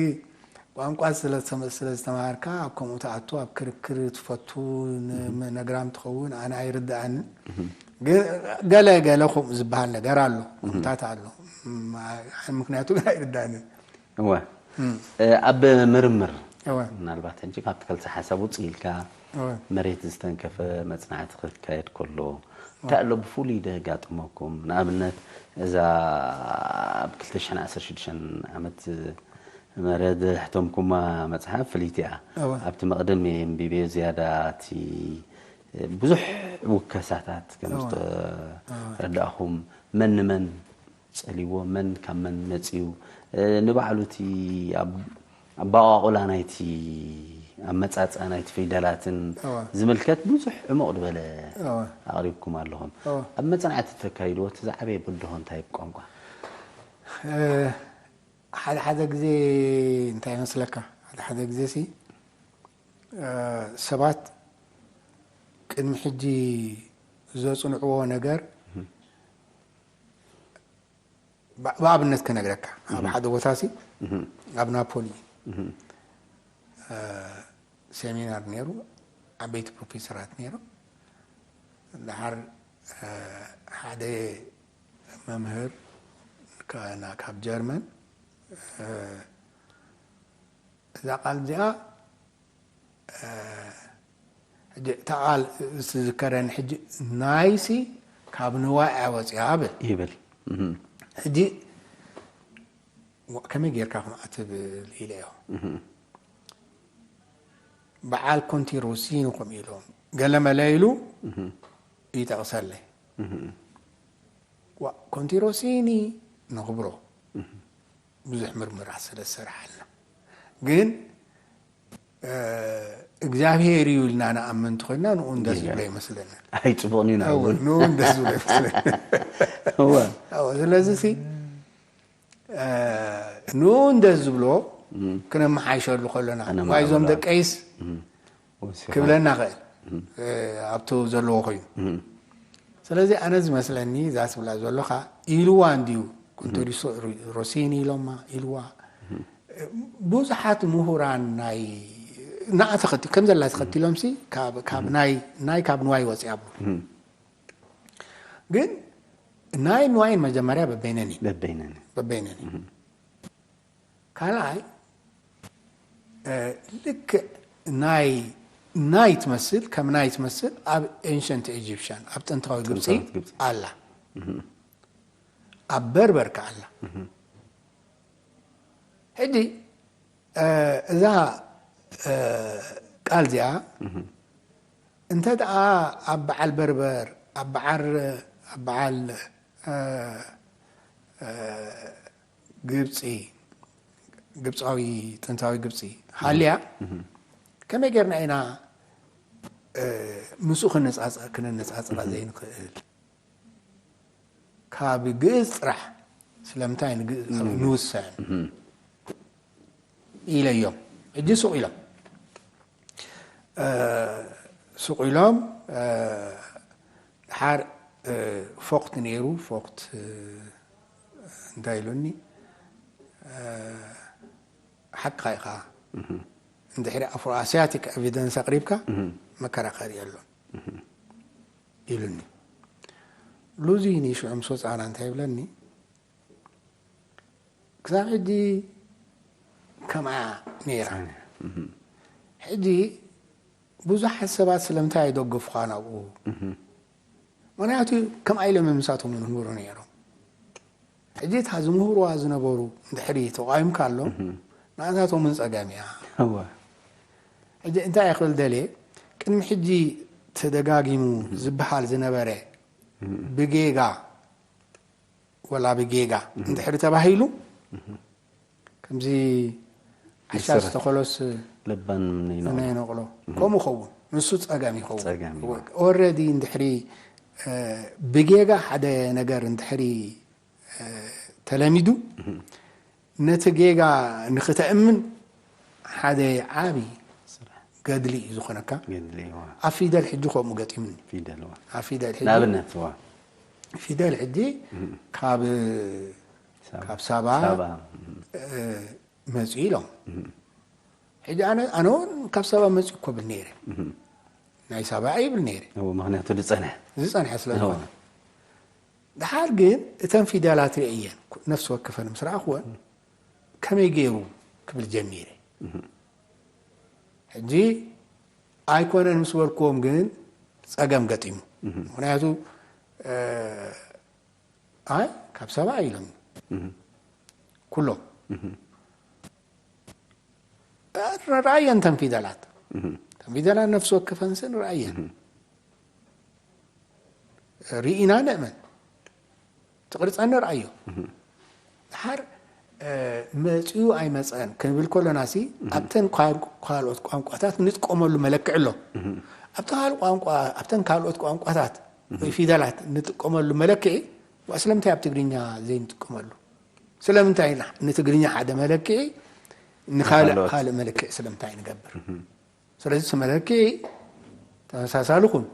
ቋንቋ ስለ ዝተመ- ስለ ዝተማሃርካ ኣብ ከምኡ ትኣቱ፣ ኣብ ክርክር ትፈቱ፣ ን- ነግራም ትኸውን። ኣነ ኣይርድኣንን። ግን ገለ ገለ ከምኡ ዝበሃል ነገር ኣሎ፣ ከምታት ኣሎ። ም-፣ ምክንያቱ ግን ኣይርዳንን። እወ። እ፣ ኣብ ምርምር እወ። ምናልባት ሕጂ ካብቲ ክልተ ሓሳብ ውፅእ ኢልካ እወ። መሬት ዝተንከፈ መፅናዕቲ ክካየድ ከሎ እንታይ ኣሎ ብፍሉይ ደጋጥመኩም? ንኣብነት እዛ ኣብ ክልተ ሽሕን ዓሰርተ ሽዱሽተን ዓመት መረድ ሕተምኩማ መፅሓፍ ፍልይቲ እያ። እወ። ኣብቲ መቕድም የንቢቤ ዝያዳ እቲ ብዙሕ ውከሳታት ከም እወ። ዝተረዳእኹም መን ንመን ጸልይዎ፣ መን ካብ መን መጺኡ፣ እ፣ ንባዕሉ እቲ ኣብ-፣ ኣባቋቑላ ናይቲ ኣመጻጽኣ ናይቲ ፊደላትን እወ። ዝምልከት ብዙሕ ዕሙቕ ዝበለ እወ። ኣቕሪብኩም ኣለኹም። እወ። ኣብ መጽናዕቲ ተካይድዎ እቲ ዝዓበየ ብድሆ እንታይ ብቋንቋ? እ፣ ሓደ ሓደ ግዜ እንታይ ይመስለካ? ሓደ ሓደ ግዜ ሲ፣ እ፣ ሰባት ቅድሚ ሕጂ ዘጽንዕዎ ነገር ብ-፣ ብኣብነት ክነግረካ፣ ኣብ ሓደ ቦታ ሲ፣ ኣብ ናፖሊ፣ እ፣ ሴሚናር ነይሩ፣ ዓበይቲ ፕሮፌሰራት ነይሮም። ደሓር፣ እ፣ ሓደ መምህር ከ-፣ ና-፣ ካብ ጀርመን፣ እ፣ እዛ ቃል እዚኣ፣ እ፣ ሕጂ እታ ቃል ዝትዝከረኒ ሕጂ ናይሲ ካብ ንዋይ እያ ወፂኣ ብል። ይብል። እህ። ሕጂ ዋ-፣ ከመይ ጌርካ ከምኣ ትብል ኢለዮ። በዓል ኮንቲ ሮሲኒ ከምኡ ኢሎም ገለ መለ ኢሉ ይጠቕሰለይ። ዋ፣ ኮንቲ ሮሲኒ ንኽብሮ ብዙሕ ምርምራት ስለ ዝሰርሓልና። ግን፣ እ፣ እግዚኣብሔር እዩ ኢልና ንኣምን እንተኾይንና ንኡ እንደዚ ዝብሎ ይመስለኒ። ኣይጽቡቕን እዩ እወ፣ ናብን። ንኡ እንደዚ ዝብሎ ይመስለኒ። እወ። እወ፣ ስለዚ ሲ፣ እ፣ ንኡ እንደዚ ዝብሎ ክነመሓይሸሉ ከለና፣ ኣነ ዋይ እዞም ማዕበላ። ደቀይስ ወሲኻ። ክብለና ኽእል፣ እ፣ ኣብቱ ዘለዎ ኮይኑ። ስለዚ ኣነ ዝመስለኒ እዛ ትብላ ዘለኻ ኢልዋ እንድዩ፣ ኮንቶ ሪሶ-፣ ሪ-፣ ሮሲኒ ኢሎማ ኢልዋ። ብዙሓት ምሁራን ናይ ንኣ ተኸቲ-፣ ከም ዘላ ተኸቲሎም ሲ ካብ፣ ካብ ናይ፣ ናይ ካብ ንዋይ ወፂኣ ብሉ። ግን ናይ ንዋይን መጀመርያ በበይነን እዩ። በበይነን። በበይነን እዩ። ካልኣይ፣ እ፣ ልክዕ ናይ፣ ናይ ትመስል፣ ከም ናይ ትመስል ኣብ ኤንሸንት ኢጂፕሽያን፣ ኣብ ጥንታዊ ግብፂ ጥንታዊት ግብፂ። ኣላ። ኣብ በርበር ከ ኣላ። ሕጂ፣ እ፣ እዛ፣ እ፣ ቃል እዚኣ እንተ ደኣ ኣብ በዓል በርበር፣ ኣብ በዓል፣ ኣብ በዓል፣ እ፣ እ፣ ግብፂ፣ ግብፃዊ፣ ጥንታዊ ግብፂ ሃልያ፣ ከመይ ጌርና ኢና፣ እ፣ ምስኡ ክነፃፀ-፣ ክነነፃፅራ ዘይንኽእል? ካብ ግእዝ ጥራሕ ስለምንታይ ንግእዝ ንውሰን ኢለዮም። ሕጂ ሱቕ ኢሎም፣ እ፣ ሱቕ ኢሎም፣ እ፣ ድሓር፣ እ፣ ፎክት ነይሩ፣ ፎክት፣ እ፣ እንታይ ኢሉኒ፣ እ፣ ሓቅኻ ኢኻ፣ እንድሕሪ ኣፍሮ ኣስያቲክ ኤቪደንስ ኣቕሪብካ መከራኸሪ የሎን ኢሉኒ። ሉዚ ንሽዑ ምስ ወፃና እንታይ ይብለኒ፣ ክሳብ ሕጂ ከምኣ ነይራ። ሕጂ ብዙሓት ሰባት ስለምንታይ ኣይደገፉኻን ኣብኡ? ምኽንያቱ ከምኣ ኢሎም እዮም ንሳቶም ዝምህሩ ነይሮም። ሕጂ እታ ዝምህርዋ ዝነበሩ እንድሕሪ ተቓዊምካ ኣሎ፣ ንኣታቶም እውን ጸገም እያ። እወ። ሕጂ እንታይ እየ ክብል ደልየ፣ ቅድሚ ሕጂ ተደጋጊሙ ዝበሃል ዝነበረ ብጌጋ ወላ ብጌጋ እንድሕሪ ተባሂሉ፣ ከምዚ ዓሻ ይስራሕ። ዝተኸሎስ ለባን ነይኖ። ነይነቕሎ። ከምኡ ኸውን፣ ንሱ ጸገም ይኸውን። ጸገም እዩ። ኦረዲ እንድሕሪ፣ እ፣ ብጌጋ ሓደ ነገር እንድሕሪ፣ እ፣ ተለሚዱ፣ ነቲ ጌጋ ንኽተእምን ሓደ ዓቢ ገድሊ እዩ ዝኾነካ። ገድሊ እዋ። ኣብ ፊደል ሕጂ ከምኡ ገጢሙኒ። ፊደል እዋ። ኣብ ፊደል ሕጂ ንኣብነት እዋ። ፊደል ሕጂ ካብ፣ ሳባ። ካብ ሳባ፣ ሳባ። እ፣ መፅኡ ኢሎም። ሕጂ ኣነ፣ ኣነ እውን ካብ ሳባ መፅኡ እኮ ብል ነይረ። ናይ ሳባ ይብል ነይረ። እዎ፣ ምኽንያቱ ዝጸንሐ ዝጸንሐ ስለ ዝኾነ። ድሓር ግን እተን ፊደላት ርእየን፣ ነፍሲ ወከፈን ምስ ረኣኽወን፣ ከመይ ገይሩ ክብል ጀሚረ። ሕጂ ኣይኮነን ምስ በልክዎም ግን ጸገም ገጢሙ። ምኽንያቱ፣ እ፣ ኣይ፣ ካብ ሳባ ኢሎም። ኩሎም። ረኣየን እተን ፊደላት። እተን ፊደላት ነፍሲ ወከፈን ስን ረኣየን። ርኢና ንእመን። እቲ ቅርጸን ንርኣዮ። ድሓር፣ እ፣ መጺኡ ኣይመጸን ክንብል ከሎና ሲ፣ ኣብተን ኳል-፣ ካልኦት ቋንቋታት ንጥቀመሉ መለክዒ ኣሎ። ኣብተን ካልእ ቋንቋ-፣ ኣብተን ካልኦት ቋንቋታት ወይ ፊደላት ንጥቀመሉ መለክዒ፣ ዋ፣ ስለምንታይ ኣብ ትግርኛ ዘይንጥቀመሉ? ስለምንታይ ኢና ንትግርኛ ሓደ መለክዒ ንኻልእ ካልኦት። ካልእ መለክዒ ስለምንታይ ንገብር? ስለዚ እቲ መለክዒ ተመሳሳሊ ኩን።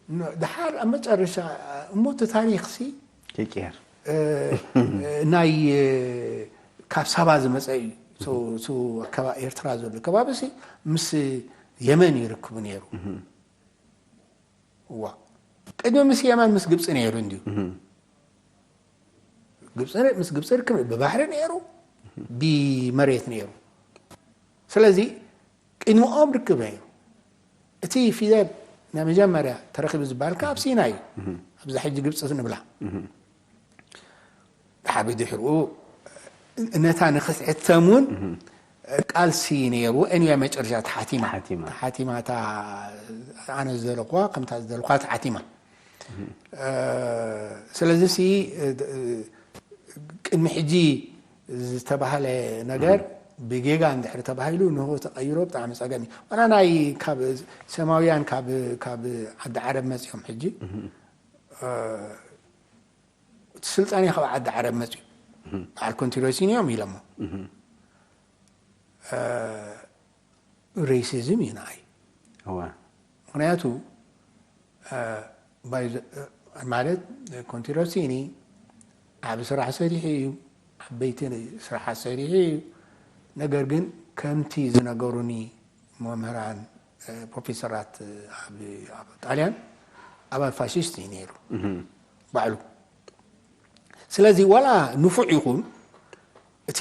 ን-፣ ድሓር ኣብ መጨረሻ እሞ እቲ ታሪኽ ሲ፣ ከይቅየር። እ፣ ናይ፣ እ፣ ካብ ሳባ ዝመጸ እዩ። ሶ-፣ ሶ ኣከባ-፣ ኤርትራ ዘሎ ከባቢ ሲ ምስ የመን ይርክቡ ነይሩ። እዋ። ቅድሚ ምስ የመን ምስ ግብጺ ነይሩ እንድዩ። ግብጺ ነ-፣ ምስ ግብጺ ርክብ ብባሕሪ ነይሩ፣ ብመሬት ነይሩ። ስለዚ ቅድሚኦም ርክብ ነይሩ። እቲ ፊደል ናይ መጀመርያ ተረኺቡ ዝበሃል ከኣ ኣብ ሲና እዩ። ኣብዛ ሕጂ ግብጺ ንብላ። ድሓር ብድሕሪኡ ነታ ንኽትሕተም እውን ቃልሲ ነይሩ። ኤንዌ መጨረሻ ተሓቲማ። ተሓቲማ። ተሓቲማ እታ ኣነ ዝደለኽዋ፣ ከምታ ዝደለኽዋ ተሓቲማ። እ፣ ስለዚ ሲ፣ እ፣ እ፣ ቅድሚ ሕጂ ዝተባህለ ነገር ብጌጋ እንድሕር ተባሂሉ ንሆ ተቐይሮ ብጣዕሚ ጸገም እዩ። ዋላ ናይ ካብ ሰማውያን ካብ፣ ካብ ዓዲ ዓረብ መጺኦም ሕጂ፣ እ፣ እቲ ስልጣኔ ካብ ዓዲ ዓረብ መጺኡ። በዓል ኮንቲሮሲን እዮም ኢሎሞ። እ፣ ሬሲዝም እዩ ንዓይ። እወ። ምኽንያቱ፣ እ፣ ባይ-፣ እ፣ ማለት ኮንቲሮሲኒ ዓቢ ስራሕ ሰሪሑ እዩ፣ ዓበይቲ ስራሓት ሰሪሑ እዩ። ነገር ግን ከምቲ ዝነገሩኒ መምህራን፣ እ፣ ፕሮፌሰራት፣ እ፣ ኣብ፣ ኣብ ጣልያን ኣባል ፋሽስት እዩ ነይሩ ባዕሉ። ስለዚ ዋላ ንፉዕ ይኹን እቲ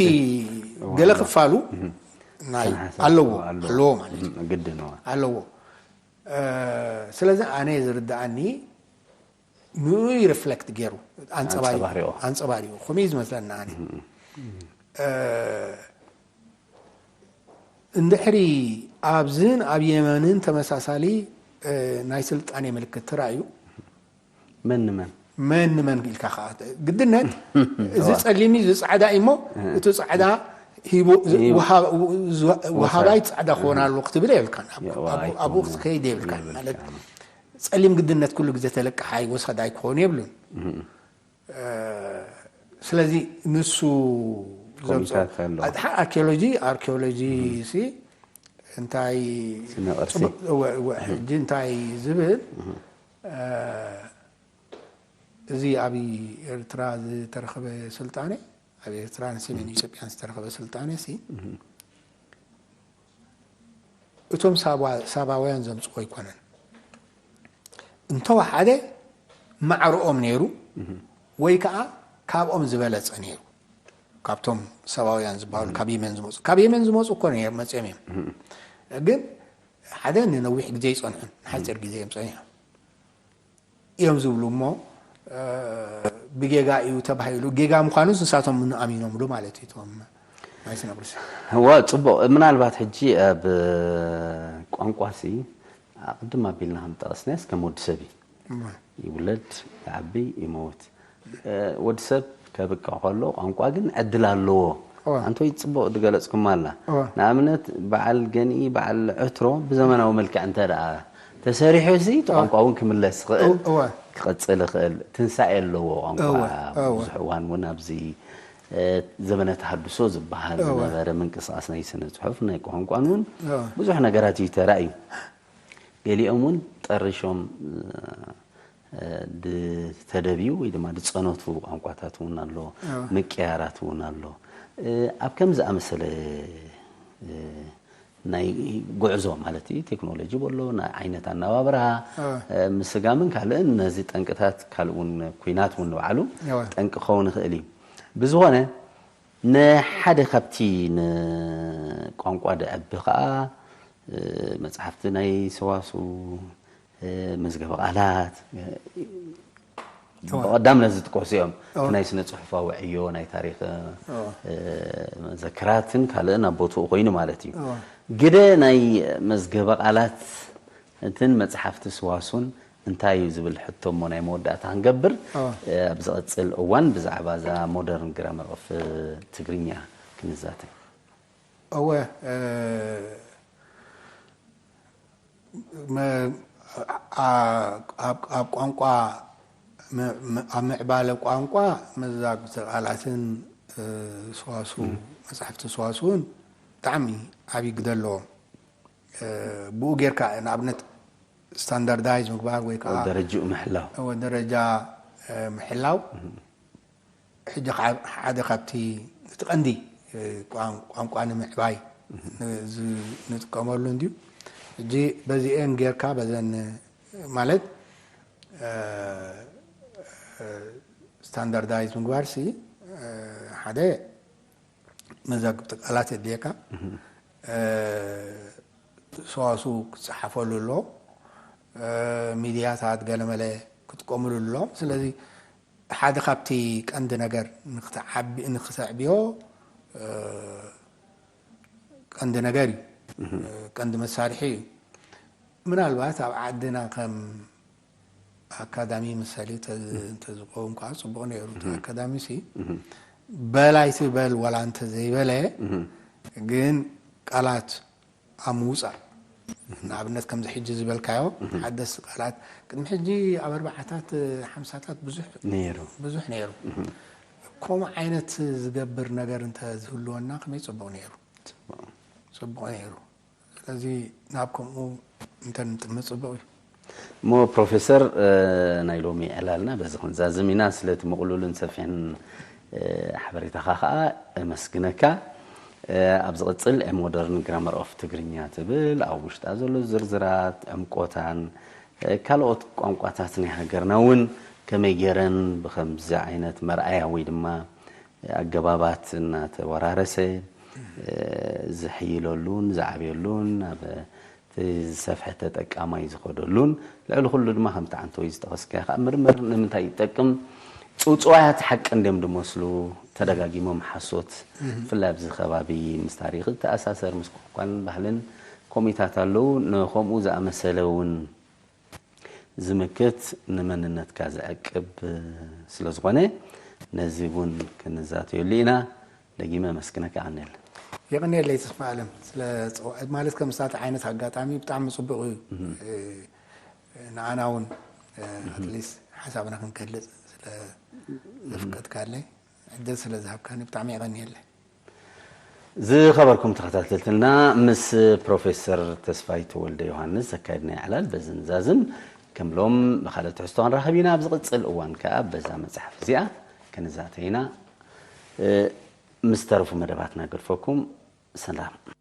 ገለ ክፋሉ ናይ ስነ-ሓሳብ ኣለዎ ኣለዎ። ኣለዎ ማለት እዩ። ግድን እዋ። ኣለዎ። እ፣ ስለዚ ኣነ ዝርድኣኒ ንኡ ሪፍሌክት ገይሩ ኣንጸባሪቑ ኣንጸባሪቑ። ኣንጸባሪቑ ከምኡ እዩ ዝመስለና ኣነ። እ፣ እንድሕሪ ኣብዝን ኣብ የመንን ተመሳሳሊ፣ እ፣ ናይ ስልጣኔ ምልክት ተራእዩ። መን ንመን? መን ንመን ኢልካ ከዓ ግድነት፣ እዚ ጸሊም እዩ፣ እዚ ጻዕዳ እዩ እሞ፣ እቲ ጻዕዳ ሂቡ፣ ዝ-፣ ሂቡ። ወሃ-፣ ዝ-፣ ወሃባይ ወሳድ። ጻዕዳ ክኾን ኣለዎ ክትብል የብልካን። ኣብ-፣ የዋ፣ ኣብ-፣ ኣይኮነን። ኣብኡ ክትከይድ የብልካን። የብልካን። ማለት ጸሊም ግድነት ኩሉ ግዜ ተለቅሓ ይወሰድ ኣይኮን የብሉን። እ፣ ስለዚ ንሱ ኮሚታት ዘምጽኦ-፣ ኣሎ። ኣድሓ ኣርኪኦሎጂ፣ ኣርኪኦሎጂ ሲ እንታይ ስነ ቅርሲ። ጽቡቅ፣ እወ፣ እወ፣ ሕጂ እንታይ ዝብል፣ እ፣ እዚ ኣብ ኤርትራ ዝተረኸበ ስልጣኔ፣ ኣብ ኤርትራን ሰሜን ኢትዮጵያን ዝተረኸበ ስልጣኔ ሲ፣ እቶም ሳባ-፣ ሳባውያን ዘምጽኦ ኣይኮነን። እንተወሓደ ማዕረኦም ነይሩ፣ ወይ ከዓ ካብኦም ዝበለጸ ነይሩ። ካብቶም ሳባውያን ዝበሃሉ ካብ የመን ዝመጹ፣ ካብ የመን ዝመጹ እኮ ነይሩ መጺኦም እዮም። ግን ሓደ ንነዊሕ ግዜ ይጸንሑን ንሓጺር ግዜ እዮም ጸኒሖም እዮም ዝብሉ እሞ፣ እ፣ ብጌጋ እዩ ተባሂሉ፣ ጌጋ ምዃኑስ ንሳቶም ኣሚኖምሉ ማለት እዩ፣ እቶም ናይ ስነ ቅርሲ። እዋ፣ ጽቡቕ። ምናልባት ሕጂ ኣብ ቋንቋሲ ኣቕድም ኣቢልና ከም ጠቐስናዮስ ከም ወዲ ሰብ እዩ። እሞ ይውለድ፣ ይዓቢ፣ ይመውት። እ፣ ወዲ ሰብ ከብቅዕ ከሎ ቋንቋ ግን ዕድል ኣለዎ። እዋ። ኣንቶይ ጽቡቕ ዝገለጽኩም ኣላ። እዋ። ንኣብነት በዓል ገንኢ፣ በዓል ዕትሮ ብዘመናዊ መልክዕ እንተ ደኣ ተሰሪሑ ሲ፣ እቲ ቋንቋ እውን ክምለስ ይኽእል፣ እዋ። ክቐጽል ይኽእል። ትንሳኤ ኣለዎ ቋንቋ። እዋ፣ እዋ። ብዙሕ እዋን እውን ኣብዚ፣ እ፣ ዘመነ ተሃድሶ ዝበሃል እዋ። ዝነበረ ምንቅስቓስ ናይ ስነ ጽሑፍ፣ ናይ ቋንቋን እውን እዋ። ብዙሕ ነገራት እዩ ተራእዩ። ገሊኦም እውን ጠሪሾም፣ እ፣ ዝተደብዩ ወይ ድማ ዝጸነቱ ቋንቋታት እውን ኣሎ፣ እዎ። ምቅያራት እውን ኣሎ። እ፣ ኣብ ከም ዝኣመሰለ፣ እ፣ ናይ ጉዕዞ ማለት እዩ። ቴክኖሎጂ በሎ፣ ናይ ዓይነት ኣነባብራ፣ ምስጋምን ካልእን፣ ነዚ ጠንቅታት፣ ካልእ እውን ኩናት እውን ንባዕሉ ጠንቂ ክኸውን ይኽእል እዩ። ብዝኾነ ንሓደ ካብቲ ንቋንቋ ደዕቢ ከዓ መፅሓፍቲ ናይ ሰዋሱ፣ መዝገበ ቃላት፣ ብቐዳም ነዚ ጥቀሱ እዮም። እቲ ናይ ስነ ጽሑፋዊ ዕዮ፣ ናይ ታሪኽ መዘክራትን ካልእን ኣብ ቦትኡ ኮይኑ ማለት እዩ። ግደ ናይ መዝገበ ቃላት እንትን መጽሓፍቲ ስዋሱን እንታይ እዩ ዝብል ሕቶ እሞ ናይ መወዳእታ ክንገብር፣ ኣብ ዝቐጽል እዋን ብዛዕባ እዛ ሞደርን ግራመር ኦፍ ትግርኛ ክንዛተ። እወ፣ ኣብ ቋንቋ፣ ኣብ ምዕባለ ቋንቋ መዛግብቲ ቃላትን ሰዋስው፣ መጻሕፍቲ ሰዋስውን ብጣዕሚ ዓቢ ግደ ኣለዎም። ብኡ ጌርካ ንኣብነት ስታንዳርዳይዝ ምግባር ወይ ከዓ ደረጅኡ ምሕላው። ደረጃ ምሕላው ሕጂ ሓደ ካብቲ እቲ ቀንዲ ቋንቋ ንምዕባይ ንጥቀመሉ እንድዩ። ሕጂ በዚኤን ጌርካ በዘን ማለት ስታንዳርዳይዝ ምግባር ሲ ሓደ መዛግብቲ ቃላት የድልየካ፣ ሰዋስው ክፀሓፈሉ ኣሎ፣ ሚድያታት ገለመለ ክጥቀምሉ ኣሎ። ስለዚ ሓደ ካብቲ ቀንዲ ነገር ንክተዕብዮ ቀንዲ ነገር እዩ፣ ቀንዲ መሳርሒ እዩ። ምናልባት ኣብ ዓድና ከም ኣካዳሚ ምሳሌ እንተዝኸውን ከዓ ፅቡቅ ነይሩ። እቲ ኣካዳሚ ሲ በላይ ትበል ዋላ እንተዘይበለ ግን ቃላት ኣብ ምውፃእ ንኣብነት ከምዚ ሕጂ ዝበልካዮ ሓደስ ቃላት ቅድሚ ሕጂ ኣብ ኣርባዓታት ሓምሳታት ብዙሕ ነይሩ። ብዙሕ ነይሩ። ከምኡ ዓይነት ዝገብር ነገር እንተዝህልወና ከመይ ፅቡቅ ነይሩ፣ ፅቡቅ ነይሩ። ስለዚ ናብ ከምኡ እንተንጥምት ፅቡቅ እዩ። እሞ ፕሮፌሰር፣ ናይ ሎሚ ዕላልና በዚ ክንዛዝም ኢና። ስለቲ ምቕሉልን ሰፊሕን ሓበሬታኻ ከዓ እመስግነካ። ኣብ ዝቕፅል ሞደርን ግራመር ኦፍ ትግርኛ ትብል ኣብ ውሽጣ ዘሎ ዝርዝራት ዕምቆታን ካልኦት ቋንቋታት ናይ ሃገርና እውን ከመይ ገይረን ብከምዚ ዓይነት መርኣያ ወይ ድማ ኣገባባት እናተወራረሰ ዝሕይለሉን ዝዓብየሉን ኣብ እቲ ዝሰፍሐ ተጠቃማይ ዝኸደሉን ልዕሊ ኩሉ ድማ ከምቲ ዓንተወይ ዝጠቐስካዮ ከዓ ምርምር ንምንታይ ይጠቅም? ፅውፅዋያት ሓቂ እንድዮም ዝመስሉ፣ ተደጋጊሞም ሓሶት፣ ብፍላይ ኣብዚ ከባቢ ምስ ታሪኽ ዝተኣሳሰር ምስ ቋንቋን ባህልን ከምኡታት ኣለዉ። ንከምኡ ዝኣመሰለ እውን ዝምክት ንመንነትካ ዝዕቅብ ስለ ዝኾነ ነዚ እውን ክንዛተየሉ ኢና። ደጊመ ኣመስግነካ ኣነል። የቐንየለይ ተስፋ ኣለም ስለ ማለት ከምሳት ዓይነት ኣጋጣሚ ብጣዕሚ ፅቡቅ እዩ። ንኣና እውን ኣትሊስት ሓሳብና ክንገልፅ ስለ ዘፍቀድካለይ ዕድል ስለ ዝሃብካኒ ብጣዕሚ የቐንየለይ። ዝኸበርኩም ተኸታተልትና ምስ ፕሮፌሰር ተስፋይ ተወልደ ዮሃንስ ዘካየድናዮ ዕላል በዚ ንዛዝም። ከም ሎም ብኻልእ ትሕዝቶ ክንራኸብ ኢና። ኣብ ዝቕፅል እዋን ከዓ በዛ መፅሓፍ እዚኣ ክንዛተ ኢና። ምስ ተረፉ መደባትና ገድፈኩም። ሰላም።